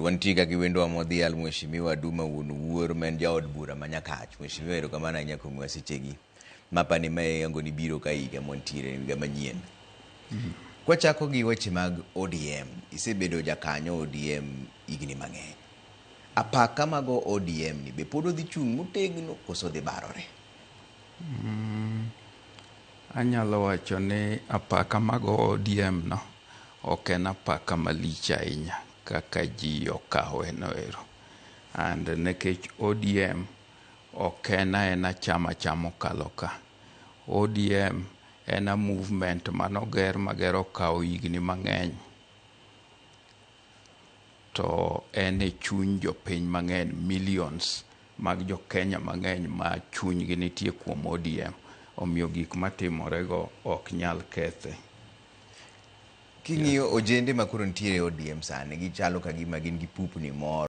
Wantie ga gi wendwa modhial Mheshimiwa Duma Wuon Wuor ma en jaod bura ma Nyakach. Mheshimiwa, erokamano ahinya kuom miwa sechegi. Mapani ma iyango ni biro ka higa mwantiere, higa manyien. Kwachako gi weche mag ODM, isebedo jakanyo ODM higni mang'eny. Apaka mago ODM ni be pod odhi chung' motegno koso dhi barore? Anyalo wacho ni apaka mag ODM no ok en apaka malich ahinya kaka ji okawe no ero. And nikech ODM ok en aena chama chama okalo ka. ODM en a movement manoger mager okawo higni mang'eny. To en e chuny jopiny mang'eny, millions mag jo Kenya mang'eny ma chunygi nitie kuom ODM. Omiyo gik matimorego ok nyal kethe. King'iyo ojende ma koro nitiere e ODM sani, gichalo ka gima gin gi pupni moro.